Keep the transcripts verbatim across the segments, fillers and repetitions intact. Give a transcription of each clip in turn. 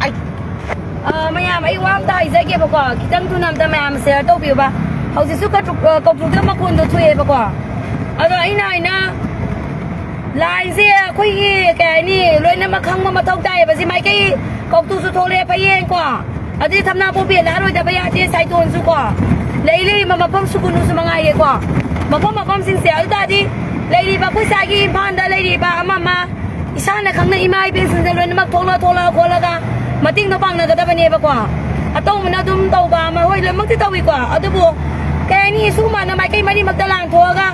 ꯑꯩ, ꯑ, ꯃꯌꯥꯝ, ꯑꯩ ꯋꯥ ꯑꯝꯇ ꯍꯥꯏꯖꯒꯦꯕꯀꯣ, ꯈꯤꯇꯪ ꯊꯨꯅ ꯑꯝꯇ ꯃꯌꯥꯝ ꯁꯤꯌꯔ ꯇꯧꯕꯤꯌꯨꯕ꯫ ꯍꯧꯖꯤꯛꯁꯨ ꯀꯇ꯭ꯔꯨꯛ-, ꯑ, ꯀꯧꯇ꯭ꯔꯨꯛꯇ ꯃꯈꯣꯟꯗꯣ ꯊꯣꯛꯑꯦꯕꯀꯣ꯫ ꯑꯗꯣ ꯑꯩꯅ ꯍꯥꯏꯅ, ꯂꯥꯏꯟꯁꯦ ꯑꯩꯈꯣꯏꯒꯤ, ꯀꯩ ꯍꯥꯏꯅꯤ, ꯂꯣꯏꯅꯃꯛ ꯈꯪꯕ ꯃꯊꯧ ꯇꯥꯏꯌꯦꯕ꯫ ꯁꯤ ꯃꯥꯏꯀꯩ ꯀꯧꯇ꯭ꯔꯨꯛꯁꯨ ꯊꯣꯛꯂꯛꯑꯦ, ꯐꯌꯦꯡꯀꯣ꯫ ꯑꯗꯨꯗꯤ ꯊꯝꯅꯥ ꯄꯣꯛꯄꯤ ꯂꯥꯛꯑꯔꯣꯏꯗꯕ ꯌꯥꯗꯦ, ꯁꯥꯏꯇꯣꯟꯁꯨ ꯀꯣ꯫ ꯂꯩ ꯂꯩꯔꯤꯕ ꯃꯐꯝ ꯁꯨꯒꯨꯅꯨꯁꯨ ꯃꯉꯥꯏꯔꯦꯀꯣ꯫ ꯃꯐꯝ ꯃꯐꯝꯁꯤꯡꯁꯦ, ꯑꯗꯨ ꯇꯥꯔꯗꯤ ꯂꯩꯔꯤꯕ ꯑꯩꯈꯣꯏ ꯁ꯭ꯋꯥꯏꯒꯤ ꯏꯝꯐꯥꯜꯗ ꯂꯩꯔꯤꯕ ꯑꯃ ꯑꯃ ꯏꯁꯥꯅ ꯈꯪꯅ ꯏꯃꯥ ꯏꯕꯦꯟꯁꯤꯡꯁꯦ ꯂꯣꯏꯅꯃꯛ ꯊꯣꯛꯂꯛ, ꯊꯣꯛꯂꯛ, ꯈꯣꯠꯂꯒ ꯃꯇꯦꯡꯗꯣ ꯄꯥꯡꯅꯒꯗꯕꯅꯦꯕꯀꯣ꯫ ꯑꯇꯧꯕꯅ ꯑꯗꯨꯝ ꯇꯧꯕ ꯑꯃ, ꯍꯣꯏ, ꯂꯣꯏꯅꯃꯛꯇꯤ ꯇꯧꯏꯀꯣ, ꯑꯗꯨꯕꯨ ꯀꯩ ꯍꯥꯏꯅꯤ, ꯁꯨꯒꯨꯝꯕꯅ ꯃꯥꯏꯀꯩ ꯃꯔꯤꯃꯛꯇ ꯂꯥꯟꯊꯣꯛꯑꯒ,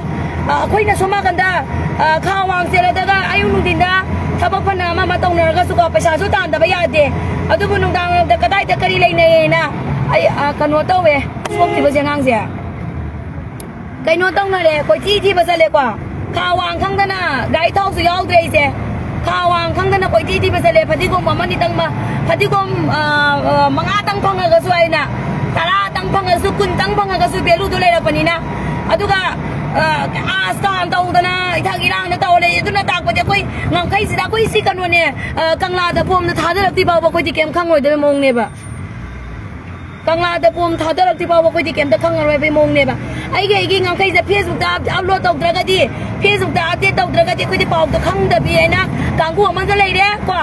ꯑ, ꯑꯩꯈꯣꯏꯅ ꯁꯣꯝ ꯅꯥꯀꯟꯗ, ꯑ, ꯈꯥ ꯋꯥꯡ ꯆꯦꯜꯂꯗꯒ ꯑꯌꯨꯛ ꯅꯨꯡꯊꯤꯟꯗ ꯊꯕꯛ ꯐꯅ ꯑꯃ ꯑꯃ ꯇꯧꯅꯔꯒꯁꯨꯀꯣ, ꯄꯩꯁꯥꯁꯨ ꯇꯥꯟꯗꯕ ꯌꯥꯗꯦ꯫ ꯑꯗꯨꯕꯨ ꯅꯨꯡꯗꯥꯡ ꯋꯥꯏꯔꯝꯗ ꯀꯗꯥꯏꯗ ꯀꯔꯤ ꯂꯩꯅꯩꯌꯦꯅ ꯑꯩ, ꯑ, ꯀꯩꯅꯣ ꯇꯧꯋꯦ, ꯁꯣꯛꯈꯤꯕꯁꯦ ꯑꯉꯥꯡꯁꯦ꯫ ꯀꯩꯅꯣ ꯇꯧꯅꯔꯦ, ꯀꯣꯏꯊꯤ ꯊꯤꯕ ꯆꯠꯂꯦꯀꯣ꯫ ꯈꯥ ꯋꯥꯡ ꯈꯪꯗꯅ, ꯒꯥꯔꯤ ꯊꯥꯎꯁꯨ ꯌꯥꯎꯗ꯭ꯔꯦ ꯑꯩꯁꯦ꯫ ꯈꯥ ꯋꯥꯡ ꯈꯪꯗꯅ ꯀꯣꯏꯊꯤ ꯊꯤꯕ ꯆꯠꯂꯦ꯫ ꯐꯗꯤꯒꯣꯝ ꯑꯃꯅꯤꯇꯪ ꯃ-, ꯐꯗꯤꯒꯣꯝ, ꯑ, ꯑ, ꯃꯉꯥꯇꯪ ꯐꯪꯉꯒꯁꯨ ꯑꯩꯅ ꯇꯔꯥꯇꯪ ꯐꯪꯉꯁꯨ, ꯀꯨꯟꯇꯪ ꯐꯪꯉꯒꯁꯨ ꯚꯦꯂꯨꯗꯣ ꯂꯩꯔꯛꯄꯅꯤꯅ꯫ ꯑꯗꯨꯒ, ꯑ, ꯑꯁ ꯀꯥꯟ ꯇꯧꯗꯅ, ꯏꯊꯛ ꯏꯔꯥꯡꯗ ꯇꯧꯔ ꯂꯩ꯫ ꯑꯗꯨꯅ ꯇꯥꯛꯄꯗꯤ ꯑꯩꯈꯣꯏ ꯉꯝꯈꯩꯁꯤꯗ ꯑꯩꯈꯣꯏ ꯁꯤ ꯀꯩꯅꯣꯅꯦ, ꯑ, ꯀꯪꯂꯥꯗ ꯐꯣꯝꯗ ꯊꯥꯗꯔꯛꯇ꯭ꯔꯤ ꯐꯥꯎꯕ ꯑꯩꯈꯣꯏꯗꯤ ꯀꯩꯝ ꯈꯪꯉꯣꯏꯗꯕꯩ ꯃꯑꯣꯡꯅꯦꯕ꯫ ꯀꯪꯂꯥꯗ ꯐꯣꯝ ꯊꯥꯗꯔꯛꯇ꯭ꯔꯤ ꯐꯥꯎꯕ ꯑꯩꯈꯣꯏꯗꯤ ꯀꯩꯝꯇ ꯈꯪꯉꯔꯣꯏꯕꯩ ꯃꯑꯣꯡꯅꯦꯕ꯫ ꯑꯩꯒꯤ, ꯑꯩꯒꯤ ꯉꯝꯈꯩꯁꯦ ꯐꯦꯁꯕꯨꯛꯇ ꯑꯞ-, ꯑꯞꯂꯣꯗ ꯇꯧꯗ꯭ꯔꯒꯗꯤ, ꯐꯦꯁꯕꯨꯛꯇ ꯑꯞꯗꯦꯠ ꯇꯧꯗ꯭ꯔꯒꯗꯤ ꯑꯩꯈꯣꯏꯗꯤ ꯄꯥꯎꯗꯣ ꯈꯪꯗꯕꯤ ꯍꯥꯏꯅ ꯀꯥꯡꯕꯨ ꯑꯃꯒ ꯂꯩꯔꯦ ꯀꯣ꯫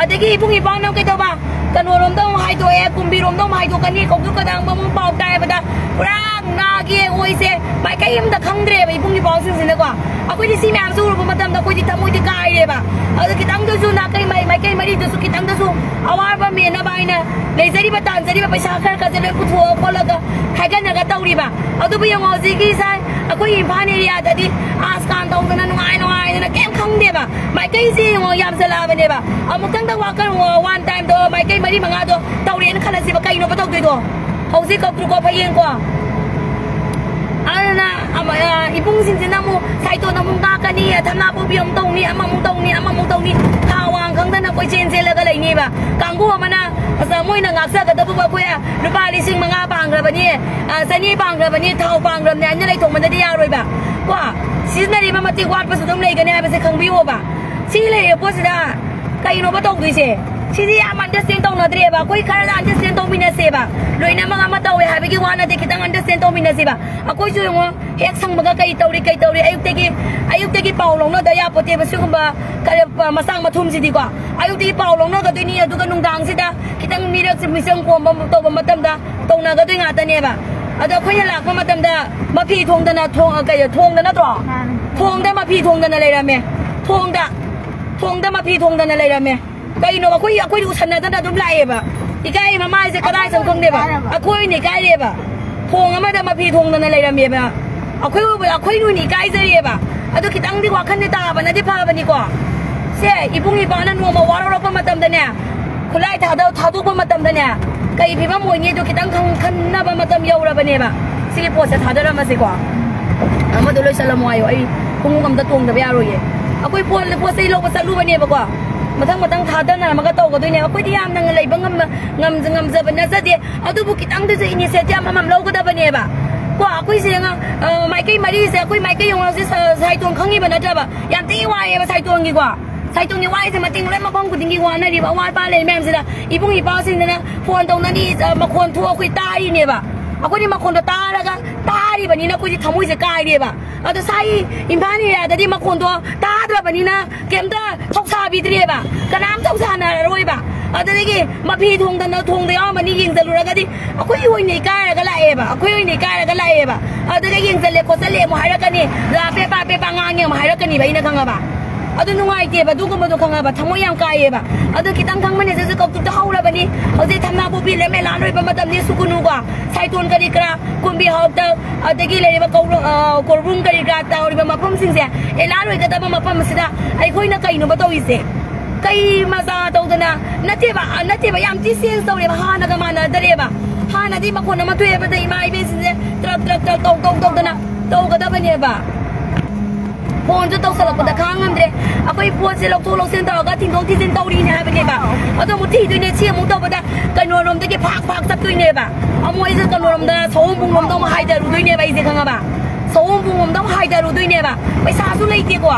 ꯑꯗꯒꯤ ꯏꯕꯨꯡ ꯏꯄꯥꯅ ꯀꯩꯗꯧꯕ? ꯀꯩꯅꯣꯔꯣꯝꯗ ꯑꯃꯨꯛ ꯍꯥꯏꯗꯣꯛꯑꯦ, ꯀꯨꯝꯕꯤꯔꯣꯝꯗ ꯑꯃꯨꯛ ꯍꯥꯏꯗꯣꯛꯀꯅꯤ, ꯀꯧꯗ꯭ꯔꯨꯛ ꯀꯗꯥꯡꯕ ꯑꯃꯨꯛ ꯄꯥꯎ ꯇꯥꯏ ꯍꯥꯏꯕꯗ ꯄꯨꯔꯥ ꯉꯥꯒꯦ ꯑꯣꯏꯁꯦ ꯃꯥꯏꯀꯩ ꯑꯃꯗ ꯈꯪꯗ꯭ꯔꯦꯕ ꯏꯕꯨꯡ ꯏꯄꯥꯁꯤꯡꯁꯤꯅꯀꯣ꯫ ꯑꯩꯈꯣꯏꯗꯤ ꯁꯤ ꯃꯌꯥꯝꯁꯦ ꯎꯔꯨꯕ ꯃꯇꯝꯗ ꯑꯩꯈꯣꯏꯗꯤ ꯊꯃꯣꯏꯗꯤ ꯀꯥꯏꯔꯦꯕ꯫ ꯑꯗꯨ ꯈꯤꯇꯪꯗꯁꯨ ꯅꯥꯀꯩ ꯃꯥꯏ-, ꯃꯥꯏꯀꯩ ꯃꯔꯤꯗꯁꯨ ꯈꯤꯇꯪꯗꯁꯨ ꯑꯋꯥꯕ ꯃꯦꯟꯅꯕ ꯍꯥꯏꯅ ꯂꯩꯖꯔꯤꯕ, ꯇꯥꯟꯖꯔꯤꯕ ꯄꯩꯁꯥ ꯈꯔ ꯈꯔꯁꯦ ꯂꯣꯏ ꯄꯨꯊꯣꯛꯑ ꯈꯣꯠꯂꯒ ꯈꯥꯏꯒꯠꯅꯔꯒ ꯇꯧꯔꯤꯕ꯫ ꯑꯗꯨꯕꯨ ꯌꯦꯡꯉꯣ, ꯍꯧꯖꯤꯛꯀꯤ ꯁꯥꯏ ꯑꯩꯈꯣꯏ ꯏꯝꯐꯥꯜ ꯑꯦꯔꯤꯌꯥꯗꯗꯤ ꯑꯥꯁ ꯀꯥꯟ ꯇꯧꯗꯅ ꯅꯨꯡꯉꯥꯏ ꯅꯨꯡꯉꯥꯏꯗꯅ ꯀꯩꯝ ꯈꯪꯗꯦꯕ꯫ ꯃꯥꯏꯀꯩꯁꯦ ꯌꯦꯡꯉꯣ, ꯌꯥꯝꯖꯜꯂꯛꯑꯕꯅꯦꯕ꯫ ꯑꯃꯨꯛꯇꯪꯗ ꯋꯥꯀꯔ ꯋꯥꯟ ꯇꯥꯏꯝꯗꯣ ꯃꯥꯏꯀꯩ ꯃꯔꯤ ꯃꯉꯥꯗꯣ ꯇꯧꯔꯦꯅ ꯈꯜꯂꯁꯤꯕ, ꯀꯩꯅꯣꯕ ꯇꯧꯗꯣꯏꯗꯣ? ꯍꯧꯖꯤꯛ ꯀꯧꯇ꯭ꯔꯨꯀꯣ ꯐꯌꯦꯡꯀꯣ꯫ ꯑꯗꯨꯅ ꯑꯃ-, ꯑ, ꯏꯕꯨꯡꯁꯤꯡꯁꯤꯅ ꯑꯃꯨꯛ ꯁꯥꯏꯇꯣꯟ ꯑꯃꯨꯛ ꯉꯥꯛꯀꯅꯤ, ꯊꯝꯅꯥ ꯄꯣꯕꯤ ꯑꯃꯨꯛ ꯇꯧꯅꯤ, ꯑꯃꯃꯨꯛ ꯇꯧꯅꯤ, ꯑꯃꯃꯨꯛ ꯇꯧꯅꯤ, ꯊꯥ ꯋꯥꯡ ꯈꯪꯗꯅ ꯀꯣꯏꯆꯦꯟ ꯆꯦꯜꯂꯒ ꯂꯩꯅꯤꯕ꯫ ꯀꯥꯡꯕꯨ ꯑꯃꯅ, ꯑꯁ, ꯃꯣꯏꯅ ꯉꯥꯛꯆꯒꯗꯕꯕꯨ ꯑꯩꯈꯣꯏ ꯂꯨꯄꯥ ꯂꯤꯁꯤꯡ ꯃꯉꯥ ꯄꯥꯡꯈ꯭ꯔꯕꯅꯤ, ꯑ, ꯆꯅꯤ ꯄꯥꯡꯈ꯭ꯔꯕꯅꯤ, ꯊꯥꯎ ꯄꯥꯡꯈ꯭ꯔꯕꯅꯤ ꯍꯥꯏꯅ ꯂꯩꯊꯣꯛꯃꯟꯗꯗꯤ ꯌꯥꯔꯣꯏꯕ꯫ ꯀꯣ, ꯁꯤꯖꯤꯟꯅꯔꯤꯕ ꯃꯇꯤꯛ ꯋꯥꯠꯄꯁꯨ ꯑꯗꯨꯝ ꯂꯩꯒꯅꯤ ꯍꯥꯏꯕꯁꯦ ꯈꯪꯕꯤꯌꯣꯕ꯫ ꯁꯤ ꯂꯩꯔꯤꯕ ꯄꯣꯠꯁꯤꯗ ꯀꯩꯅꯣꯕ ꯇꯧꯗꯣꯏꯁꯦ? ꯁꯤꯗꯤ ꯌꯥꯝ ꯑꯟꯗꯔꯁꯇꯦꯟ ꯇꯧꯅꯗ꯭ꯔꯦꯕ꯫ ꯑꯩꯈꯣꯏ ꯈꯔ ꯑꯟꯗꯔꯁꯇꯦꯟ ꯇꯧꯃꯤꯟꯅꯁꯦꯕ꯫ ꯂꯣꯏꯅꯃꯛ ꯑꯃ ꯇꯧꯋꯦ ꯍꯥꯏꯕꯒꯤ ꯋꯥ ꯅꯠꯇꯦ, ꯈꯤꯇꯪ ꯑꯟꯗꯔꯁꯇꯦꯟ ꯇꯧꯃꯤꯟꯅꯁꯦꯕ꯫ ꯑꯩꯈꯣꯏꯁꯨ ꯌꯦꯡꯉꯣ, ꯍꯦꯛ ꯁꯪꯕꯒ ꯀꯩ ꯇꯧꯔꯤ, ꯀꯩ ꯇꯧꯔꯤ, ꯑꯌꯨꯛꯇꯒꯤ, ꯑꯌꯨꯛꯇꯒꯤ ꯄꯥꯎ ꯂꯧꯅꯗ ꯌꯥꯄꯣꯠꯇꯦꯕ ꯁꯤꯒꯨꯝꯕ ꯀꯔꯤ, ꯃꯆꯥ ꯃꯊꯨꯝꯁꯤꯗꯤꯀꯣ꯫ ꯑꯌꯨꯛꯇꯒꯤ ꯄꯥꯎ ꯂꯧꯅꯒꯗꯣꯏꯅꯤ, ꯑꯗꯨꯒ ꯅꯨꯡꯗꯥꯡꯁꯤꯗ ꯈꯤꯇꯪ ꯃꯤꯔꯛ ꯃꯤꯆꯪ ꯀꯣꯝꯕ ꯇꯧꯕ ꯃꯇꯝꯗ ꯇꯧꯅꯒꯗꯣꯏ ꯉꯥꯛꯇꯅꯦꯕ꯫ ꯑꯗꯣ ꯑꯩꯈꯣꯏꯅ ꯂꯥꯛꯄ ꯃꯇꯝꯗ ꯃꯐꯤ ꯊꯣꯡꯗꯅ, ꯊꯣꯡ-, ꯀꯩ, ꯊꯣꯡꯗ ꯅꯠꯇ꯭ꯔꯣ? ꯊꯣꯡꯗ ꯃꯐꯤ ꯊꯣꯡꯗꯅ ꯂꯩꯔꯝꯃꯦ꯫ ꯊꯣꯡꯗ, ꯊꯣꯡꯗ ꯃꯐꯤ ꯊꯣꯡꯗꯅ ꯂꯩꯔꯝꯃꯦ꯫ ꯀꯩꯅꯣ, ꯑꯩꯈꯣꯏ, ꯑꯩꯈꯣꯏꯗꯤ ꯎꯁꯟꯅꯗꯅ ꯑꯗꯨꯝ ꯂꯥꯛꯑꯦꯕ꯫ ꯏꯀꯥꯏ ꯃꯃꯥꯏꯁꯦ ꯀꯗꯥꯏ ꯆꯪ ꯈꯪꯗꯦꯕ꯫ ꯑꯩꯈꯣꯏꯅ ꯏꯀꯥꯏꯔꯦꯕ꯫ ꯊꯣꯡ ꯑꯃꯗ ꯃꯐꯤ ꯊꯣꯡꯗꯅ ꯂꯩꯔꯝꯃꯦꯕ꯫ ꯑꯩꯈꯣꯏ, ꯑꯩꯈꯣꯏ ꯅꯣꯏꯅ ꯏꯀꯥꯏꯖꯔꯤꯑꯕ꯫ ꯑꯗꯣ ꯈꯤꯇꯪꯗꯤ ꯋꯥꯈꯜꯗꯤ ꯇꯥꯕꯅꯗꯤ ꯐꯕꯅꯤꯀꯣ꯫ ꯁꯦ, ꯏꯕꯨꯡ ꯏꯄꯥꯅ ꯅꯣꯡꯃ ꯋꯥꯔꯧꯔꯛꯄ ꯃꯇꯝꯗꯅꯦ, ꯈꯨꯠꯂꯥꯏ ꯊꯥꯗ-, ꯊꯥꯗꯣꯛꯄ ꯃꯇꯝꯗꯅꯦ, ꯀꯩ ꯐꯤꯕꯝ ꯑꯣꯏꯅꯤ ꯑꯗꯨ ꯈꯤꯇꯪ ꯈꯪ-, ꯈꯟꯅꯕ ꯃꯇꯝ ꯌꯧꯔꯕꯅꯦꯕ꯫ ꯁꯤꯒꯤ ꯄꯣꯠꯁꯦ ꯊꯥꯗꯔꯝꯃꯁꯤꯀꯣ꯫ ꯑꯃꯗꯣ ꯂꯣꯏꯁꯜꯂꯝꯃꯣ ꯍꯥꯏꯌꯣ, ꯑꯩ ꯈꯣꯡꯎꯞ ꯑꯝꯇ ꯇꯣꯡꯗꯕ ꯌꯥꯔꯣꯏꯌꯦ꯫ ꯑꯩꯈꯣꯏ ꯄꯣꯠ, ꯄꯣꯠ ꯆꯩ ꯂꯧꯕ ꯆꯠꯂꯨꯕꯅꯦꯕꯀꯣ꯫ ꯃꯊꯪ ꯃꯊꯪ ꯊꯥꯗꯅꯔꯝꯃꯒ ꯇꯧꯒꯗꯣꯏꯅꯦꯕ꯫ ꯑꯩꯈꯣꯏꯗꯤ ꯌꯥꯝꯅ ꯂꯩꯕ ꯉꯝꯕ, ꯉꯝꯖ-, ꯉꯝꯖꯕ ꯅꯠꯆꯗꯦ꯫ ꯑꯗꯨꯕꯨ ꯈꯤꯇꯪꯗꯁꯨ initiative ꯑꯃꯃꯝ ꯂꯧꯒꯗꯕꯅꯦꯕ꯫ ꯀꯣ, ꯑꯩꯈꯣꯏꯁꯦ ꯉ-, ꯑ, ꯃꯥꯏꯀꯩ ꯃꯔꯤꯁꯦ, ꯑꯩꯈꯣꯏ ꯃꯥꯏꯀꯩ ꯌꯦꯡꯉꯣ ꯍꯧꯖꯤꯛ ꯁ-, ꯁꯥꯏꯇꯣꯟ ꯈꯪꯉꯤꯕ ꯅꯠꯇ꯭ꯔꯕ? ꯌꯥꯝ ꯊꯤ ꯋꯥꯏꯑꯦꯕ ꯁꯥꯏꯇꯣꯟꯒꯤꯀꯣ꯫ ꯁꯥꯏꯇꯣꯟꯒꯤ ꯋꯥꯏꯁꯦ ꯃꯇꯤꯡ ꯂꯣꯏ ꯃꯐꯝ ꯈꯨꯗꯤꯡꯒꯤ ꯋꯥꯅꯔꯤꯕ ꯑꯋꯥꯠ ꯑꯄꯥ ꯂꯩ ꯃꯌꯥꯝꯁꯤꯗ ꯏꯕꯨꯡ ꯏꯄꯥꯁꯤꯡꯗꯅ ꯐꯣꯟ ꯇꯧꯅꯅꯤ, ꯑ, ꯃꯈꯣꯟ ꯊꯣꯛꯑ ꯑꯩꯈꯣꯏ ꯇꯥꯔꯤꯅꯦꯕ꯫ ꯑꯩꯈꯣꯏꯗꯤ ꯃꯈꯣꯟꯗꯣ ꯇꯥꯔꯒ ꯇꯥꯔꯤꯕꯅꯤꯅ ꯑꯩꯈꯣꯏꯗꯤ ꯊꯃꯣꯏꯁꯦ ꯀꯥꯏꯔꯦꯕ꯫ ꯑꯗꯣ ꯁꯥꯏ ꯏꯝꯐꯥꯜ area ꯗꯗꯤ ꯃꯈꯣꯟꯗꯣ ꯇꯥꯗ꯭ꯔꯕꯅꯤꯅ ꯀꯩꯝꯇ ꯊꯧꯁꯥꯕꯤꯗ꯭ꯔꯦꯕ꯫ ꯀꯅꯥꯝ ꯊꯧꯁꯥꯅꯔꯔꯣꯏꯕ꯫ ꯑꯗꯨꯗꯒꯤ ꯃꯐꯤ ꯊꯣꯡꯗꯅ ꯊꯣꯡꯗ ꯌꯥꯎꯔꯝꯃꯅꯤ, ꯌꯦꯡꯁꯤꯜꯂꯨꯔꯒꯗꯤ ꯑꯩꯈꯣꯏ ꯑꯣꯏꯅ ꯏꯀꯥꯏꯔꯒ ꯂꯥꯛꯑꯦꯕ꯫ ꯑꯩꯈꯣꯏ ꯑꯣꯏꯅ ꯏꯀꯥꯏꯔꯒ ꯂꯥꯛꯑꯦꯕ꯫ ꯑꯗꯨꯗ ꯌꯦꯡꯁꯤꯜꯂꯦ ꯈꯣꯠꯆꯜꯂꯦ ꯑꯃꯨꯛ ꯍꯥꯏꯔꯛꯀꯅꯤ꯫ ꯂꯥ ꯄꯦꯄꯥ ꯄꯦꯄꯥ ꯉꯥꯡꯉꯦ ꯑꯃꯨꯛ ꯍꯥꯏꯔꯛꯀꯅꯤꯕ, ꯑꯩꯅ ꯈꯪꯉꯕ꯫ ꯑꯗꯨ ꯅꯨꯡꯉꯥꯏꯇꯦꯕ, ꯑꯗꯨꯒꯨꯝꯕꯗꯣ ꯈꯪꯉꯕ, ꯊꯃꯣꯏ ꯌꯥꯝ ꯀꯥꯏꯌꯦꯕ꯫ ꯑꯗꯨ ꯈꯤꯇꯪ ꯈꯪꯕꯅꯦ, ꯁꯤꯁꯨ ꯀꯧꯇꯨꯛꯇ ꯍꯧꯔꯕꯅꯤ꯫ ꯍꯧꯖꯤꯛ ꯊꯝꯅꯥ ꯄꯣꯄꯤ ꯂꯦꯃꯦꯂꯥ ꯂꯣꯏꯕ ꯃꯇꯝꯅꯤ, ꯁꯨꯀꯨꯅꯨꯀꯣ꯫ ꯁꯥꯏꯇꯣꯟ ꯀꯔꯤ ꯀꯔꯥ, ꯀꯨꯝꯕꯤ ꯍꯥꯎꯇ, ꯑꯗꯒꯤ ꯂꯩꯔꯤꯕ ꯀꯧꯔꯨ-, ꯑ, ꯀꯣꯔꯕꯨꯡ ꯀꯔꯤ ꯀꯔꯥ ꯇꯧꯔꯤꯕ ꯃꯐꯝꯁꯤꯡꯁꯦ, ꯑꯦꯂꯥ ꯂꯣꯏꯒꯗꯕ ꯃꯐꯝ ꯑꯁꯤꯗ ꯑꯩꯈꯣꯏꯅ ꯀꯩꯅꯣꯕ ꯇꯧꯔꯤꯁꯦ? ꯀꯩ ꯃꯆꯥ ꯇꯧꯗꯅ ꯅꯠꯇꯦꯕ, ꯑ, ꯅꯠꯇꯦꯕ, ꯌꯥꯝ ꯊꯤ change ꯇꯧꯔꯦꯕ, ꯍꯥꯟꯅꯒ ꯃꯥꯟꯅꯗꯔꯦꯕ꯫ ꯍꯥꯟꯅꯗꯤ ꯃꯈꯣꯟ ꯑꯃ ꯊꯣꯛꯑꯦꯕꯗ ꯏꯃꯥ ꯏꯕꯦꯟꯁꯤꯡꯁꯦ ꯇ꯭ꯔꯛ ꯇ꯭ꯔꯛ ꯇ꯭ꯔꯛ ꯇꯧ ꯇꯧ ꯇꯧꯗꯅ ꯇꯧꯒꯗꯕꯅꯦꯕ꯫ ꯐꯣꯟꯁꯨ ꯇꯧꯁꯜꯂꯛꯄꯗ ꯈꯥꯡ ꯉꯝꯗ꯭ꯔꯦ꯫ ꯑꯩꯈꯣꯏ ꯄꯣꯠꯁꯦ ꯂꯧꯊꯣꯛ ꯂꯧꯁꯤꯟ ꯇꯧꯔꯒ ꯊꯤꯟꯗꯣꯛ ꯊꯤꯟꯖꯤꯟ ꯇꯧꯔꯤꯅꯦ ꯍꯥꯏꯕꯅꯦꯕ꯫ ꯑꯗꯣ ꯑꯃꯨꯛ ꯊꯤꯗꯣꯏꯅꯦ, ꯁꯤ ꯑꯃꯨꯛ ꯇꯧꯕꯗ ꯀꯩꯅꯣꯔꯣꯝꯗꯒꯤ ꯐꯥꯛ ꯐꯥꯛ ꯆꯠꯇꯣꯏꯅꯦꯕ꯫ ꯑꯃꯨꯛ ꯑꯩꯁꯦ ꯀꯩꯅꯣꯔꯣꯝꯗ, ꯁꯑꯣꯝꯕꯨꯡꯂꯣꯝꯗ ꯑꯃꯨꯛ ꯍꯥꯏꯗꯔꯨꯗꯣꯏꯅꯦꯕ ꯑꯩꯁꯦ, ꯈꯪꯉꯕ? ꯁꯑꯣꯝꯕꯨꯡꯂꯣꯝꯗ ꯑꯃꯨꯛ ꯍꯥꯏꯗꯔꯨꯗꯣꯏꯅꯦꯕ꯫ ꯄꯩꯁꯥꯁꯨ ꯂꯩꯇꯦꯀꯣ꯫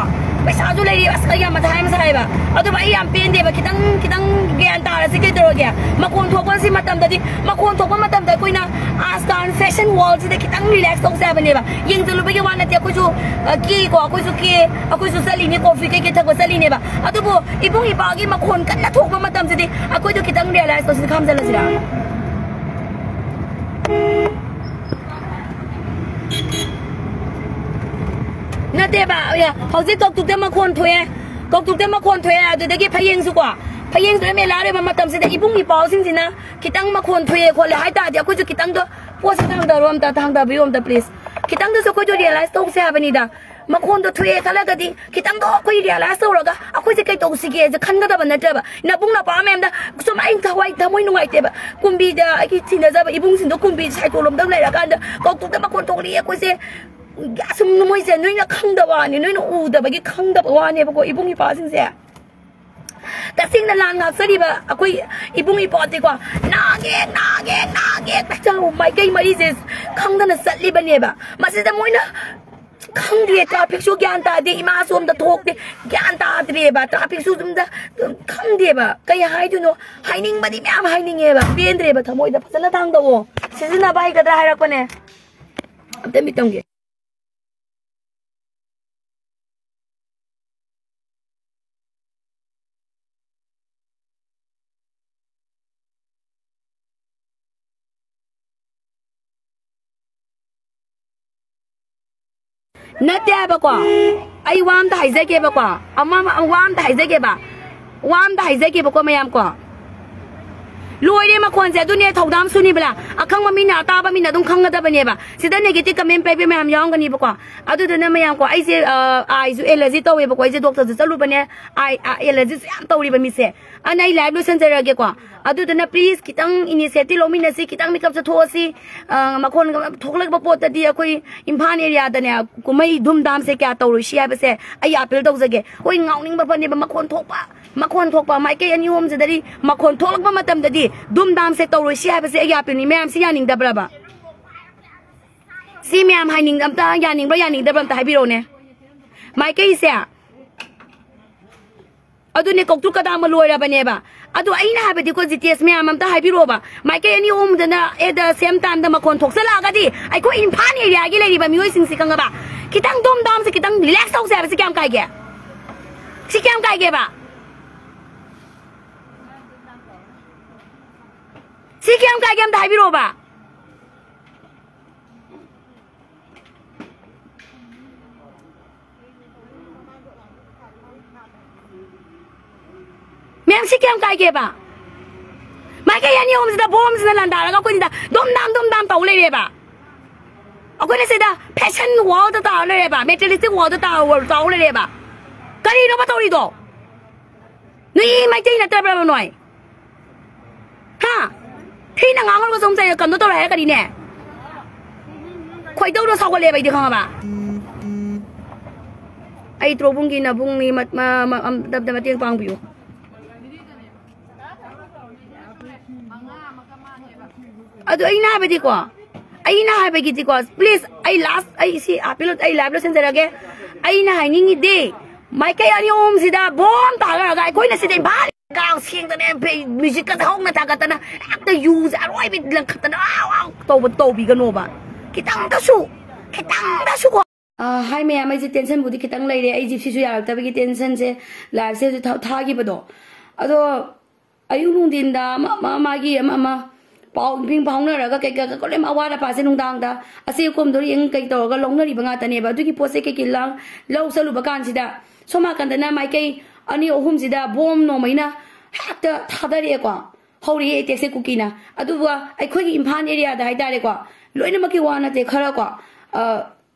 ꯄꯩꯁꯥꯁꯨ ꯂꯩꯔꯤ, ꯑꯁ, ꯑꯩ ꯌꯥꯝ ꯃꯊꯥ ꯌꯥꯝ ꯁꯥꯏꯕ꯫ ꯑꯗꯨꯕꯨ ꯑꯩ ꯌꯥꯝ ꯄꯦꯟꯗꯦꯕ꯫ ꯈꯤꯇꯪ ꯈꯤꯇꯪ ꯒ꯭ꯌꯥꯟ ꯇꯥꯔꯁꯤ ꯀꯩꯗꯧꯔꯒꯦ? ꯃꯈꯣꯟ ꯊꯣꯛꯄꯁꯤ ꯃꯇꯝꯗꯗꯤ, ꯃꯈꯣꯟ ꯊꯣꯛꯄ ꯃꯇꯝꯗ ꯑꯩꯈꯣꯏꯅ ꯑꯥꯖꯀꯥꯟ ꯐꯦꯁꯟ ꯋꯥꯔꯜꯁꯤꯗ ꯈꯤꯇꯪ ꯔꯤꯂꯦꯛꯁ ꯇꯧꯁꯦ ꯍꯥꯏꯕꯅꯦꯕ꯫ ꯌꯦꯡꯁꯤꯜꯂꯨꯕꯒꯤ ꯋꯥ ꯅꯠꯇꯦ, ꯑꯩꯈꯣꯏꯁꯨ, ꯑ, ꯀꯦꯀꯣ, ꯑꯩꯈꯣꯏꯁꯨ ꯀꯦ, ꯑꯩꯈꯣꯏꯁꯨ ꯆꯠꯂꯤꯅꯤ, ꯀꯣꯐꯤ ꯀꯩꯀꯩ ꯊꯛꯄ ꯆꯠꯂꯤꯅꯦꯕ꯫ ꯑꯗꯨꯕꯨ ꯏꯕꯨꯡ ꯏꯄꯥꯒꯤ ꯃꯈꯣꯟ ꯀꯟꯅ ꯊꯣꯛꯄ ꯃꯇꯝꯁꯤꯗꯤ ꯑꯩꯈꯣꯏꯗꯣ ꯈꯤꯇꯪ ꯔꯤꯌꯦꯂꯥꯏꯁ ꯇꯧꯁꯤ, ꯈꯥꯝꯖꯜꯂꯁꯤꯔꯥ? ꯅꯠꯇꯦꯕ, ꯑꯦ, ꯍꯧꯖꯤꯛ ꯀꯧꯇꯨꯛꯇ ꯃꯈꯣꯟ ꯊꯣꯛꯑꯦ, ꯀꯧꯇꯨꯛꯇ ꯃꯈꯣꯟ ꯊꯣꯛꯑꯦ, ꯑꯗꯨꯗꯒꯤ ꯐꯌꯦꯡꯁꯨꯀꯣ, ꯐꯌꯦꯡꯁꯨ ꯑꯦꯝ ꯑꯦꯜ ꯑꯥꯔ ꯑꯣꯏꯕ ꯃꯇꯝꯁꯤꯗ ꯏꯕꯨꯡ ꯏꯄ꯭ꯋꯥꯁꯤꯡꯁꯤꯅ ꯈꯤꯇꯪ ꯃꯈꯣꯟ ꯊꯣꯛꯑꯦ ꯈꯣꯠꯂꯦ ꯍꯥꯏ ꯇꯥꯔꯗꯤ ꯑꯩꯈꯣꯏꯁꯨ ꯈꯤꯇꯪꯗꯣ ꯄꯣꯠꯁꯦ ꯊꯥꯡꯗꯔꯣ, ꯑꯝꯇ ꯊꯥꯡꯗꯕꯤꯌꯣ ꯑꯝꯇ ꯄ꯭ꯂꯤꯖ꯫ ꯈꯤꯇꯪꯗꯁꯨ ꯑꯩꯈꯣꯏꯁꯨ ꯔꯤꯌꯦꯂꯥꯏꯁ ꯇꯧꯁꯦ ꯍꯥꯏꯕꯅꯤꯗ꯫ ꯃꯈꯣꯟꯗꯣ ꯊꯣꯛꯑꯦ ꯈꯜꯂꯒꯗꯤ ꯈꯤꯇꯪꯗꯣ ꯑꯩꯈꯣꯏ ꯔꯤꯌꯦꯂꯥꯏꯁ ꯇꯧꯔꯒ ꯑꯩꯈꯣꯏꯁꯦ ꯀꯩ ꯇꯧꯁꯤꯒꯦꯁꯦ ꯈꯟꯒꯗꯕ ꯅꯠꯇ꯭ꯔꯕ? ꯅꯕꯨꯡ ꯅꯄꯥ ꯃꯌꯥꯝꯗ ꯁꯨꯝ ꯑꯩ ꯊꯋꯥꯏ ꯊꯃꯣꯏ ꯅꯨꯡꯉꯥꯏꯇꯦꯕ꯫ ꯀꯨꯝꯕꯤꯗ ꯑꯩꯒꯤ ꯊꯤꯅꯖꯕ ꯏꯕꯨꯡꯁꯤꯡꯗꯣ ꯀꯨꯝꯕꯤ ꯁꯥꯏꯀꯣꯜ ꯂꯣꯝꯗ ꯂꯩꯔꯀꯥꯟꯗ ꯀꯧꯇꯨꯛꯇ ꯃꯈꯣꯟ ꯊꯣꯛꯂꯛꯑꯦ ꯑꯩꯈꯣꯏꯁꯦ꯫ ꯑꯁꯨꯝ ꯃꯣꯏꯁꯦ ꯅꯣꯏꯅ ꯈꯪꯗꯕ ꯋꯥꯅꯤ, ꯅꯣꯏꯅ ꯎꯗꯕꯒꯤ ꯈꯪꯗꯕ ꯋꯥꯅꯦꯕꯀꯣ, ꯏꯕꯨꯡ ꯏꯄ꯭ꯋꯥꯁꯤꯡꯁꯦ꯫ ꯇꯁꯦꯡꯅ ꯂꯥꯟ ꯉꯥꯛꯆꯔꯤꯕ ꯑꯩꯈꯣꯏ ꯏꯕꯨꯡ ꯏꯄ꯭ꯋꯥꯁꯦꯀꯣ, ꯅꯥꯒꯦ, ꯅꯥꯒꯦ, ꯅꯥꯒꯦ, ꯃꯥꯏꯀꯩ ꯃꯔꯤꯁꯦ ꯈꯪꯗꯅ ꯆꯠꯂꯤꯕꯅꯦꯕ꯫ ꯃꯁꯤꯗ ꯃꯣꯏꯅ ꯈꯪꯗꯦ, ꯇ꯭ꯔꯥꯐꯤꯛꯁꯨ ꯒ꯭ꯌꯥꯟ ꯇꯥꯗꯦ, ꯏꯃꯥꯁꯨ ꯑꯝꯇ ꯊꯣꯛꯇꯦ, ꯒ꯭ꯌꯥꯟ ꯇꯥꯗ꯭ꯔꯦꯕ꯫ ꯇ꯭ꯔꯥꯐꯤꯛꯁꯨ ꯑꯝꯇ ꯈꯪꯗꯦꯕ, ꯀꯩ ꯍꯥꯏꯗꯣꯏꯅꯣ, ꯍꯥꯏꯅꯤꯡꯕꯗꯤ ꯃꯌꯥꯝ ꯍꯥꯏꯅꯤꯡꯉꯦꯕ, ꯄꯦꯟꯗ꯭ꯔꯦꯕ ꯊꯃꯣꯏꯗ꯫ ꯐꯖꯅ ꯊꯥꯡꯗꯧꯑꯣ, ꯁꯤꯖꯤꯟꯅꯕ ꯍꯩꯒꯗ꯭ꯔꯥ ꯍꯥꯏꯔꯛꯄꯅꯦ꯫ ꯑꯝꯇ ꯃꯤꯠ ꯇꯝꯒꯦ꯫ ꯅꯠꯇꯦ ꯍꯥꯏꯕꯀꯣ, ꯑꯩ ꯋꯥ ꯑꯝꯇ ꯍꯥꯏꯖꯒꯦꯕꯀꯣ, ꯑꯃ, ꯑꯃ, ꯋꯥ ꯑꯝꯇ ꯍꯥꯏꯖꯒꯦꯕ, ꯋꯥ ꯑꯝꯇ ꯍꯥꯏꯖꯒꯦꯕꯀꯣ, ꯃꯌꯥꯝ ꯀꯣ, ꯂꯣꯏꯔꯦ ꯃꯈꯣꯟꯁꯦ꯫ ꯑꯗꯨꯅꯦ ꯊꯧꯗꯥꯝ ꯁꯨꯅꯤꯕꯂꯥ, ꯑꯈꯪꯕ ꯃꯤꯅ, ꯑꯇꯥꯕ ꯃꯤꯅ ꯑꯗꯨꯝ ꯈꯪꯒꯗꯕꯅꯦꯕ꯫ ꯁꯤꯗ ꯅꯦꯒꯦꯇꯤꯚ ꯀꯃꯦꯟ ꯄꯤꯕ ꯃꯌꯥꯝ ꯌꯥꯎꯔꯝꯒꯅꯤꯕꯀꯣ꯫ ꯑꯗꯨꯗꯨꯅ ꯃꯌꯥꯝ ꯀꯣ, ꯑꯩꯁꯦ, ꯑ, ꯑꯥꯏꯁꯨ ꯑꯦꯂꯔꯖꯤ ꯇꯧꯋꯦꯕꯀꯣ, ꯑꯩꯁꯦ ꯗꯣꯛꯇꯔꯁꯨ ꯆꯠꯂꯨꯕꯅꯦ, ꯑꯥꯏ, ꯑ, ꯑꯦꯂꯔꯖꯤꯁꯨ ꯌꯥꯝ ꯇꯧꯔꯤꯕ ꯃꯤꯁꯦ꯫ ꯑꯗꯨꯅ ꯑꯩ ꯂꯥꯏꯚ ꯂꯣꯏꯁꯤꯟꯖꯔꯒꯦꯀꯣ꯫ ꯑꯗꯨꯗꯨꯅ ꯄ꯭ꯂꯤꯖ ꯈꯤꯇꯪ ꯏꯅꯤꯁꯤꯌꯦꯇꯤꯚ ꯂꯧꯃꯤꯟꯅꯁꯤ, ꯈꯤꯇꯪ ꯃꯤꯀꯞꯁꯦ ꯊꯣꯛꯑꯁꯤ꯫ ꯑ, ꯃꯈꯣꯟ ꯊꯣꯛꯂꯛꯄ ꯄꯣꯠꯇꯗꯤ ꯑꯩꯈꯣꯏ ꯏꯝꯐꯥꯜ ꯑꯦꯔꯤꯌꯥꯗꯅꯦ ꯀꯨꯝꯍꯩ ꯙꯨꯝ ꯙꯥꯝꯁꯦ ꯀꯌꯥ ꯇꯧꯔꯣꯏꯁꯤ ꯍꯥꯏꯕꯁꯦ ꯑꯩ ꯑꯄꯤꯜ ꯇꯧꯖꯒꯦ꯫ ꯍꯣꯏ, ꯉꯥꯎꯅꯤꯡꯕ ꯐꯅꯦꯕ, ꯃꯈꯣꯟ ꯊꯣꯛꯄ, ꯃꯈꯣꯟ ꯊꯣꯛꯄ ꯃꯥꯏꯀꯩ ꯑꯅꯤ ꯑꯍꯨꯝꯁꯤꯗꯗꯤ ꯃꯈꯣꯟ ꯊꯣꯛꯂꯛꯄ ꯃꯇꯝꯗꯗꯤ ꯙꯨꯝ ꯙꯥꯝꯁꯦ ꯇꯧꯔꯣꯏꯁꯤ ꯍꯥꯏꯕꯁꯦ ꯑꯩꯒꯤ ꯑꯄꯤꯜꯅꯤ꯫ ꯃꯌꯥꯝꯁꯤ ꯌꯥꯅꯤꯡꯗꯕ꯭ꯔꯕ? ꯁꯤ ꯃꯌꯥꯝ ꯍꯥꯏꯅꯤꯡ-, ꯑꯝꯇ ꯌꯥꯅꯤꯡꯕ꯭ꯔꯥ ꯌꯥꯅꯤꯡꯗꯕ꯭ꯔꯥ ꯑꯝꯇ ꯍꯥꯏꯕꯤꯔꯛꯎꯅꯦ꯫ ꯃꯥꯏꯀꯩꯁꯦ ꯑꯗꯨꯅꯦ, ꯀꯧꯇ꯭ꯔꯨꯛ ꯀꯗꯥ ꯑꯃ ꯂꯣꯏꯔꯕꯅꯦꯕ꯫ ꯑꯗꯣ ꯑꯩꯅ ꯍꯥꯏꯕꯗꯤꯀꯣ, ꯖꯤꯇꯦꯁ ꯃꯌꯥꯝ ꯑꯝꯇ ꯍꯥꯏꯕꯤꯔꯛꯑꯣꯕ, ꯃꯥꯏꯀꯩ ꯑꯅꯤ ꯑꯍꯨꯝꯗꯅ at the same time ꯗ ꯃꯈꯣꯟ ꯊꯣꯛꯆꯜꯂꯛꯑꯒꯗꯤ ꯑꯩꯈꯣꯏ ꯏꯝꯐꯥꯜ area ꯒꯤ ꯂꯩꯔꯤꯕ ꯃꯤꯑꯣꯏꯁꯤꯡꯁꯤ ꯈꯪꯉꯕ, ꯈꯤꯇꯪ ꯗꯨꯝ ꯗꯥꯝꯁꯦ ꯈꯤꯇꯪ relax ꯇꯧꯁꯦ ꯍꯥꯏꯕꯁꯤ ꯀꯌꯥꯝ ꯀꯥꯏꯒꯦ? ꯁꯤ ꯀꯌꯥꯝ ꯀꯥꯏꯒꯦꯕ? ꯁꯤ ꯀꯌꯥꯝ ꯀꯥꯏꯒꯦ ꯑꯝꯇ ꯍꯥꯏꯕꯤꯔꯛꯑꯣꯕ꯫ ꯃꯦꯝ, ꯁꯤ ꯀꯌꯥꯝ ꯀꯥꯏꯒꯦꯕ? ꯃꯥꯏꯀꯩ ꯑꯅꯤ ꯑꯍꯨꯝꯁꯤꯗ ꯕꯣꯝꯁꯤꯅ ꯂꯥꯟꯗꯥꯔꯒ ꯑꯩꯈꯣꯏꯁꯤꯗ ꯗꯨꯝ ꯗꯥꯝ ꯗꯨꯝ ꯗꯥꯝ ꯇꯧ ꯂꯩꯔꯦꯕ꯫ ꯑꯩꯈꯣꯏꯅ ꯁꯤꯗ fashion world ꯇꯥꯔ ꯂꯩꯔꯦꯕ, materialistic world ꯇꯥꯔ ꯇꯥꯔ ꯂꯩꯔꯦꯕ꯫ ꯀꯔꯤꯅꯣꯕ ꯇꯧꯔꯤꯗꯣ? ꯅꯣꯏ ꯃꯩꯇꯩ ꯅꯠꯇꯕ꯭ꯔꯕ ꯅꯣꯏ? ꯍꯥ? ꯊꯤꯅ ꯉꯥꯡꯉꯨꯔꯒꯁꯨ ꯑꯃꯨꯛ ꯆꯩ ꯀꯩꯅꯣ ꯇꯧꯔꯦ ꯍꯥꯏꯔꯛꯀꯅꯤꯅꯦ꯫ ꯈꯣꯏꯗꯧꯗꯣ ꯁꯥꯎꯒꯠꯂꯦꯕ ꯑꯩꯗꯤ, ꯈꯪꯉꯕ? ꯑꯩ ꯇ꯭ꯔꯣꯕꯨꯡꯒꯤ ꯅꯕꯨꯡꯅꯤ, ꯃ-, ꯃ-, ꯃ-, ꯑꯝ-, ꯑꯝꯇ ꯃꯇꯦꯡ ꯄꯥꯡꯕꯤꯌꯨ꯫ ꯑꯗꯨ ꯑꯩꯅ ꯍꯥꯏꯕꯗꯤꯀꯣ, ꯑꯩꯅ ꯍꯥꯏꯕꯒꯤꯗꯤꯀꯣ, please, ꯑꯩ last, ꯑꯩ ꯁꯤ ꯍꯥꯞꯄꯤꯂꯣ, ꯑꯩ live ꯂꯣꯏꯁꯤꯟꯖꯔꯒꯦ꯫ ꯑꯩꯅ ꯍꯥꯏꯅꯤꯡꯉꯤꯗꯤ, ꯃꯥꯏꯀꯩ ꯑꯅꯤ ꯑꯍꯨꯝꯁꯤꯗ ꯕꯣꯝ ꯇꯥꯈ꯭ꯔꯒ ꯑꯩꯈꯣꯏꯅ ꯁꯤꯗ ꯏꯝꯐꯥꯜ ꯀꯥꯡ ꯁꯦꯡꯗꯅ ꯐꯩ, music ꯀꯁꯦ ꯍꯧꯅ ꯊꯥꯒꯠꯇꯅ ꯍꯦꯛꯇ ꯌꯨꯁꯦ ꯑꯔꯣꯏꯕꯤ ꯂꯪꯈꯠꯇꯅ ꯑꯥꯎ ꯑꯥꯎ ꯇꯧꯕ ꯇꯧꯕꯤꯒꯅꯣꯕ꯫ ꯈꯤꯇꯪꯗꯁꯨ, ꯈꯤꯇꯪꯗꯁꯨꯀꯣ꯫ ꯑꯥ, hi ꯃꯌꯥꯝ, ꯑꯩꯁꯦ tension ꯕꯨꯗꯤ ꯈꯤꯇꯪ ꯂꯩꯔꯦ꯫ ꯑꯩ ꯖꯤꯞꯁꯤꯁꯨ ꯌꯥꯔꯛꯇꯕꯒꯤ tension ꯁꯦ live ꯁꯦ ꯍꯧꯖꯤꯛ ꯊꯥ-, ꯊꯥꯈꯤꯕꯗꯣ꯫ ꯑꯗꯣ ꯑꯌꯨꯛ ꯅꯨꯡꯊꯤꯟꯗ ꯑꯃ, ꯑꯃ, ꯃꯥꯒꯤ ꯑꯃ, ꯑꯃ ꯄꯥꯎ ꯄꯤꯡ ꯐꯥꯎꯅꯔꯒ ꯀꯩ, ꯀꯩ, ꯀꯩ, ꯂꯣꯏꯅꯃꯛ ꯑꯋꯥꯠ ꯑꯄꯥꯁꯦ ꯅꯨꯡꯗꯥꯡꯗ ꯑꯁꯤ ꯀꯣꯝꯗꯣ ꯌꯦꯡ ꯀꯩ ꯇꯧꯔꯒ ꯂꯧꯅꯔꯤꯕ ꯉꯥꯛꯇꯅꯦꯕ꯫ ꯑꯗꯨꯒꯤ ꯄꯣꯠꯁꯦ ꯀꯩ ꯀꯩ ꯂꯥꯡ-, ꯂꯧ ꯆꯠꯂꯨꯕ ꯀꯥꯟꯁꯤꯗ ꯁꯣꯝ ꯅꯥꯀꯟꯗꯅ ꯃꯥꯏꯀꯩ ꯑꯅꯤ ꯑꯍꯨꯝꯁꯤꯗ ꯕꯣꯝ ꯅꯣꯡꯃꯩꯅ ꯍꯦꯛꯇ ꯊꯥꯗꯔꯛꯑꯦꯀꯣ꯫ ꯍꯧꯔꯛꯑꯦ attack ꯁꯦ ꯀꯨꯀꯤꯅ꯫ ꯑꯗꯨꯕꯨ ꯑꯩꯈꯣꯏꯒꯤ ꯏꯝꯐꯥꯜ area ꯗ ꯍꯥꯏꯇꯥꯔꯦꯀꯣ, ꯂꯣꯏꯅꯃꯛꯀꯤ ꯋꯥ ꯅꯠꯇꯦ, ꯈꯔ ꯀꯣ, ꯑ,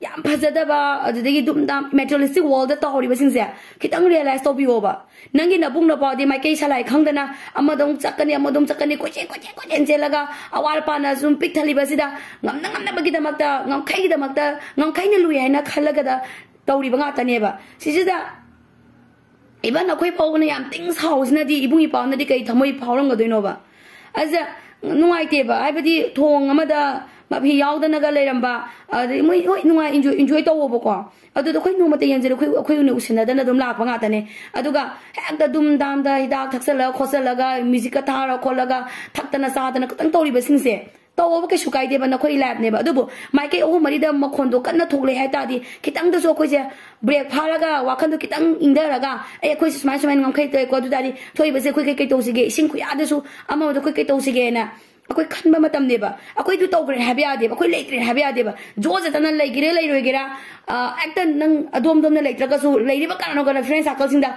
ꯌꯥꯝ ꯐꯖꯗꯕ, ꯑꯗꯨꯗꯒꯤ ꯗꯨꯝ ꯗꯥꯝ materialistic world ꯇ ꯇꯧꯍꯧꯔꯤꯕꯁꯤꯡꯁꯦ ꯈꯤꯇꯪ realize ꯇꯧꯕꯤꯌꯣꯕ꯫ ꯅꯪꯒꯤ ꯅꯕꯨꯡ ꯅꯄꯥꯗꯤ ꯃꯥꯏꯀꯩ ꯁꯂꯥꯏ ꯈꯪꯗꯅ ꯑꯃꯗ ꯑꯃꯨꯛ ꯆꯠꯀꯅꯤ, ꯑꯃꯗ ꯑꯃꯨꯛ ꯆꯠꯀꯅꯤ, ꯀꯣꯏꯆꯦꯟ, ꯀꯣꯏꯆꯦꯟ, ꯀꯣꯏꯆꯦꯟ ꯆꯦꯜꯂꯒ ꯑꯋꯥꯠ ꯑꯄꯥꯅ ꯁꯨꯝ ꯄꯤꯛ ꯊꯜꯂꯤꯕꯁꯤꯗ ꯉꯝꯅ ꯉꯝꯅꯕꯒꯤꯗꯃꯛꯇ, ꯉꯝꯈꯩꯒꯤꯗꯃꯛꯇ, ꯉꯝꯈꯩꯅ ꯂꯨꯏ ꯍꯥꯏꯅ ꯈꯜꯂꯒꯗ ꯇꯧꯔꯤꯕ ꯉꯥꯛꯇꯅꯦꯕ꯫ ꯁꯤꯁꯤꯗ even ꯑꯩꯈꯣꯏ ꯐꯥꯎꯕꯅ ꯌꯥꯝ ꯇꯤꯡ ꯁꯥꯎꯁꯤꯅꯗꯤ ꯏꯕꯨꯡ ꯏꯄ꯭ꯋꯥꯅꯗꯤ ꯀꯩ ꯊꯃꯣꯏ ꯐꯥꯎꯔꯝꯒꯗꯣꯏꯅꯣꯕ? ꯑꯁ, ꯅꯨꯡꯉꯥꯏꯇꯦꯕ꯫ ꯍꯥꯏꯕꯗꯤ ꯊꯣꯡ ꯑꯃꯗ ꯃꯐꯤ ꯌꯥꯎꯗꯅꯒ ꯂꯩꯔꯝꯕ, ꯑꯗꯩ ꯃꯣꯏ ꯍꯣꯏ ꯅꯨꯡꯉꯥꯏ, ꯏꯟꯖꯣꯏ ꯏꯟꯖꯣꯏ ꯇꯧꯋꯣꯕꯀꯣ꯫ ꯑꯗꯨꯗ ꯑꯩꯈꯣꯏ ꯅꯣꯡꯃꯇ ꯌꯦꯡꯖꯔꯦ, ꯑꯩꯈꯣꯏ ꯑꯩꯈꯣꯏ ꯑꯣꯏꯅ ꯎꯁꯤꯟꯅꯗꯅ ꯑꯗꯨꯝ ꯂꯥꯛꯄ ꯉꯥꯛꯇꯅꯦ꯫ ꯑꯗꯨꯒ ꯍꯦꯛꯇ ꯗꯨꯝ ꯗꯥꯝꯗ ꯍꯤꯗꯥꯛ ꯊꯛꯆꯜꯂꯒ ꯈꯣꯠꯆꯜꯂꯒ ꯃ꯭ꯌꯨꯖꯤꯛꯀ ꯊꯥꯔ ꯈꯣꯠꯂꯒ ꯊꯛꯇꯅ ꯆꯥꯗꯅ ꯈꯤꯇꯪ ꯇꯧꯔꯤꯕꯁꯤꯡꯁꯦ ꯇꯧꯕ ꯀꯩꯁꯨ ꯀꯥꯏꯗꯦꯕ, ꯅꯈꯣꯏ ꯂꯥꯏꯐꯅꯦꯕ꯫ ꯑꯗꯨꯕꯨ ꯃꯥꯏꯀꯩ ꯑꯍꯨꯝ ꯃꯔꯤꯗ ꯃꯈꯣꯟꯗꯣ ꯀꯟꯅ ꯊꯣꯛꯂꯛꯑꯦ ꯍꯥꯏ ꯇꯥꯔꯗꯤ ꯈꯤꯇꯪꯗꯁꯨ ꯑꯩꯈꯣꯏꯁꯦ ꯕ꯭ꯔꯦꯛ ꯐꯥꯔꯒ ꯋꯥꯈꯟꯗꯣ ꯈꯤꯇꯪ ꯏꯪꯊꯔꯒ ꯑꯦ ꯑꯩꯈꯣꯏꯁꯦ ꯁꯨꯃꯥꯏ ꯁꯨꯃꯥꯏꯅ ꯉꯝꯈꯩ ꯇꯧꯋꯦꯀꯣ, ꯑꯗꯨ ꯇꯥꯔꯗꯤ ꯊꯣꯛꯏꯕꯁꯦ ꯑꯩꯈꯣꯏ ꯀꯩ ꯀꯩ ꯇꯧꯁꯤꯒꯦ, ꯏꯁꯤꯡ ꯈꯨꯌꯥꯗꯁꯨ ꯑꯃꯃꯗ ꯑꯩꯈꯣꯏ ꯀꯩ ꯇꯧꯁꯤꯒꯦꯅ ꯑꯩꯈꯣꯏ ꯈꯟꯕ ꯃꯇꯝꯅꯦꯕ꯫ ꯑꯩꯈꯣꯏꯗꯨ ꯇꯧꯈ꯭ꯔꯦ ꯍꯥꯏꯕ ꯌꯥꯗꯦꯕ, ꯑꯩꯈꯣꯏ ꯂꯩꯇ꯭ꯔꯦ ꯍꯥꯏꯕ ꯌꯥꯗꯦꯕ꯫ ꯖꯣ ꯆꯠꯇꯅ ꯂꯩꯒꯦꯔꯥ ꯂꯩꯔꯣꯏꯒꯦꯔꯥ, ꯑ, ꯍꯦꯛꯇ ꯅꯪ ꯑꯗꯣꯝ ꯑꯗꯣꯝꯅ ꯂꯩꯇ꯭ꯔꯒꯁꯨ ꯂꯩꯔꯤꯕ ꯀꯅꯥꯅꯣ ꯀꯅꯥ ꯐ꯭ꯔꯦꯟ ꯁꯥꯔꯀꯜꯁꯤꯡꯗ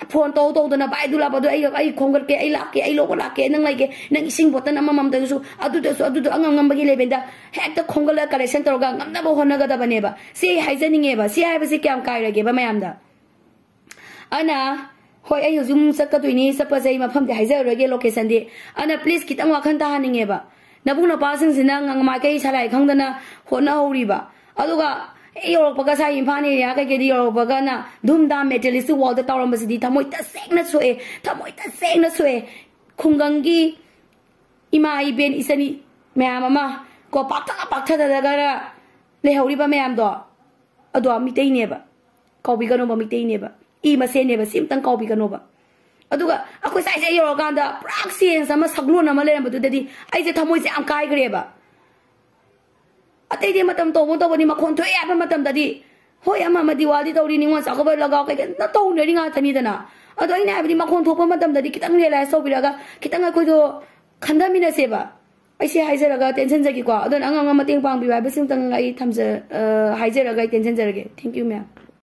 ꯐꯣꯟ ꯇꯧ ꯇꯧꯗꯅ "ꯚꯥꯏ ꯑꯗꯨ ꯂꯥꯛꯄꯗꯣ ꯑꯩ ꯑꯩ ꯈꯣꯝꯒꯠꯀꯦ, ꯑꯩ ꯂꯥꯛꯀꯦ, ꯑꯩ ꯂꯧꯕ ꯂꯥꯛꯀꯦ, ꯅꯪ ꯂꯩꯒꯦ, ꯅꯪ ꯏꯁꯤꯡ ꯕꯣꯇꯜ ꯑꯃꯃꯝꯗꯁꯨ ꯑꯗꯨꯗꯁꯨ ꯑꯗꯨꯗꯣ ꯑꯉꯝ ꯉꯝꯕꯒꯤ ꯂꯦꯚꯦꯜꯗ ꯍꯦꯛꯇ ꯈꯣꯝꯒꯠꯂꯒ ꯀꯂꯦꯛꯁꯟ ꯇꯧꯔꯒ ꯉꯝꯅꯕ ꯍꯣꯠꯅꯒꯗꯕꯅꯦꯕ"꯫ ꯁꯤ ꯍꯥꯏꯖꯅꯤꯡꯉꯦꯕ꯫ ꯁꯤ ꯍꯥꯏꯕꯁꯤ ꯀꯌꯥꯝ ꯀꯥꯏꯔꯒꯦꯕ ꯃꯌꯥꯝꯗ? ꯑꯗꯨꯅ ꯍꯣꯏ ꯑꯩ ꯍꯧꯖꯤꯛ ꯑꯃꯨꯛ ꯆꯠꯀꯗꯣꯏꯅꯤ, ꯆꯠꯄꯁꯦ ꯑꯩ ꯃꯐꯝꯗꯤ ꯍꯥꯏꯖꯔꯔꯣꯏꯒꯦ, ꯂꯣꯀꯦꯁꯟꯗꯤ꯫ ꯑꯗꯨꯅ ꯄ꯭ꯂꯤꯁ ꯈꯤꯇꯪ ꯋꯥꯈꯜ ꯇꯥꯍꯟꯅꯤꯡꯉꯦꯕ꯫ ꯅꯕꯨꯡ ꯅꯄꯥꯁꯤꯡꯁꯤꯅ ꯉ- ꯃꯥꯏꯀꯩ ꯁꯂꯥꯏ ꯈꯪꯗꯅ ꯍꯣꯠꯅꯍꯧꯔꯤꯕ꯫ ꯑꯗꯨꯒ ꯍꯦꯛ ꯌꯧꯔꯛꯄꯒ ꯁꯥꯏ ꯏꯝꯐꯥꯜ ꯑꯦꯔꯤꯌꯥ ꯀꯩꯀꯩꯗ ꯌꯧꯔꯛꯄꯒꯅ ꯙꯨꯝ ꯙꯥꯝ ꯃꯦꯇꯦꯔꯤꯌꯦꯂꯤꯁꯇꯤꯛ ꯋꯥꯔꯜꯗ ꯇꯧꯔꯝꯕꯁꯤꯗꯤ ꯊꯃꯣꯏ ꯇꯁꯦꯡꯅ ꯁꯣꯛꯑꯦ, ꯊꯃꯣꯏ ꯇꯁꯦꯡꯅ ꯁꯣꯛꯑꯦ꯫ ꯈꯨꯡꯒꯪꯒꯤ ꯏꯃꯥ ꯏꯕꯦꯟ ꯏꯆꯟ ꯃꯌꯥꯝ ꯑꯃ ꯀꯣ ꯄꯥꯛꯊ ꯄꯥꯛꯊꯗꯅ ꯂꯩꯍꯧꯔꯤꯕ ꯃꯌꯥꯝꯗꯣ ꯑꯗꯣ ꯃꯤꯇꯩꯅꯦꯕ꯫ ꯀꯥꯎꯕꯤꯒꯅꯣꯕ, ꯃꯤꯇꯩꯅꯦꯕ, ꯏ ꯃꯁꯦꯟꯅꯦꯕ, ꯁꯤ ꯑꯝꯇꯪ ꯀꯥꯎꯕꯤꯒꯅꯣꯕ꯫ ꯑꯗꯨꯒ ꯑꯩꯈꯣꯏ ꯁ꯭ꯋꯥꯏꯁꯦ ꯌꯧꯔꯀꯥꯟꯗ ꯄꯨꯔꯥ ꯆꯦꯟꯖ ꯑꯃ, ꯁꯛꯂꯣꯟ ꯑꯃ ꯂꯩꯔꯝꯕꯗꯨꯗꯗꯤ ꯑꯩꯁꯦ ꯊꯃꯣꯏꯁꯦ ꯌꯥꯝ ꯀꯥꯏꯈ꯭ꯔꯦꯕ꯫ ꯑꯇꯩꯗꯤ ꯃꯇꯝ ꯇꯧꯕ ꯇꯧꯕꯅꯤ, ꯃꯈꯣꯟ ꯊꯣꯛꯑꯦ ꯍꯥꯏꯕ ꯃꯇꯝꯗꯗꯤ ꯍꯣꯏ ꯑꯃ ꯑꯃ ꯗꯤꯋꯥꯂꯤ ꯇꯧꯔꯤ, ꯅꯤꯉꯣꯜ ꯆꯥꯛꯀꯧꯕ, ꯂꯒꯥꯎ ꯀꯩꯀꯩ ꯇꯧꯅꯔꯤ ꯉꯥꯛꯇꯅꯤꯗꯅ꯫ ꯑꯗꯣ ꯑꯩꯅ ꯍꯥꯏꯕꯗꯤ ꯃꯈꯣꯟ ꯊꯣꯛꯄ ꯃꯇꯝꯗꯗꯤ ꯈꯤꯇꯪ ꯔꯤꯌꯦꯂꯥꯏꯁ ꯇꯧꯕꯤꯔꯒ ꯈꯤꯇꯪ ꯑꯩꯈꯣꯏꯗꯣ ꯈꯟꯊꯃꯤꯟꯅꯁꯦꯕ꯫ ꯑꯩꯁꯦ ꯍꯥꯏꯖꯔꯒ ꯇꯦꯟꯁꯤꯟꯖꯒꯦꯀꯣ꯫ ꯑꯗꯨꯅ ꯑꯉꯝ ꯑꯉꯝ ꯃꯇꯦꯡ ꯄꯥꯡꯕꯤꯌꯨ ꯍꯥꯏꯕꯁꯤꯃꯇꯪ ꯑꯩ ꯊꯝꯖ-, ꯑ, ꯍꯥꯏꯖꯔꯒ ꯑꯩ ꯇꯦꯟꯁꯤꯟꯖꯔꯒꯦ꯫ Thank you, ma'am꯫